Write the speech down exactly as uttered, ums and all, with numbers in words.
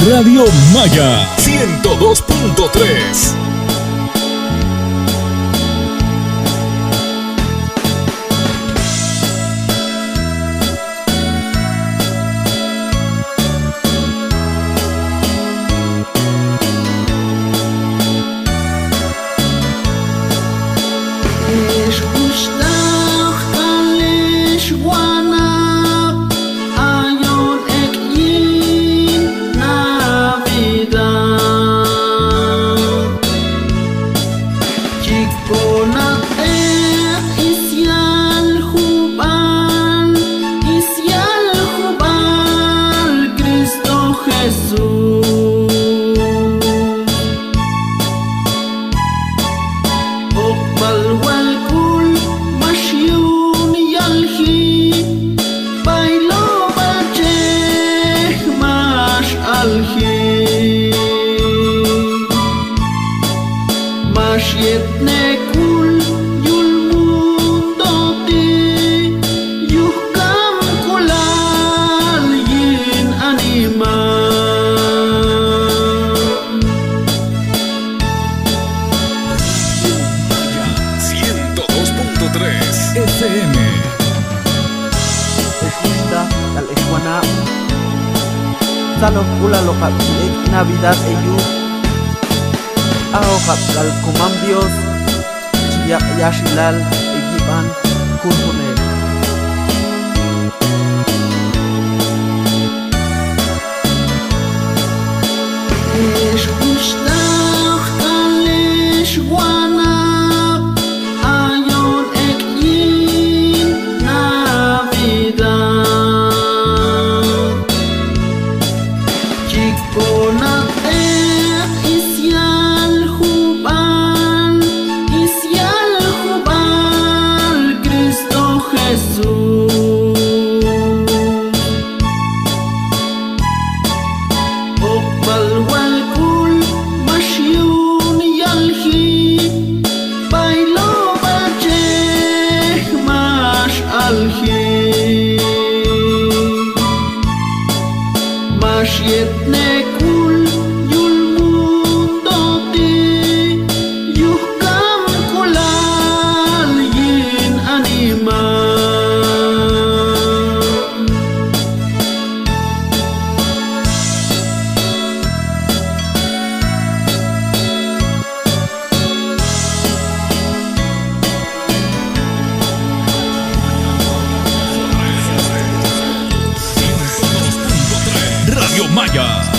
Radio Maya ciento dos punto tres. Ex wuxhtaq k'al ex wanab', ayon ek' yin Navidad. Chi kona' ek' is yal jub'al, is yal jub'al Cristo Jesús. Oqb'al wal k'ul max yun yalji, b'ay lob'al chej max alji. Max yetne k'ul yul mundo ti', yuj kamk'ulal yin anima. Ciento dos punto tres F M. Ex wuxhtaq k'al ex wanab', tzalojk'ulaloqab' chi ek' Navidad eyuj. Ajoqab' k'al Komam Dios chi yaq' yaxilal heyib'an junjunel. Ex wuxhtaq k'al ex wanab', ayon ek' yin Navidad. Chi kona' ek' is yal jub'al, is yal jub'al Cristo Jesús. Oqb'al wal k'ul max yun yalji, b'ay lob'al chej max alji. Max yetne k'ul yul mundo ti', yuj kamk'ulal yin anima. Radio Maya.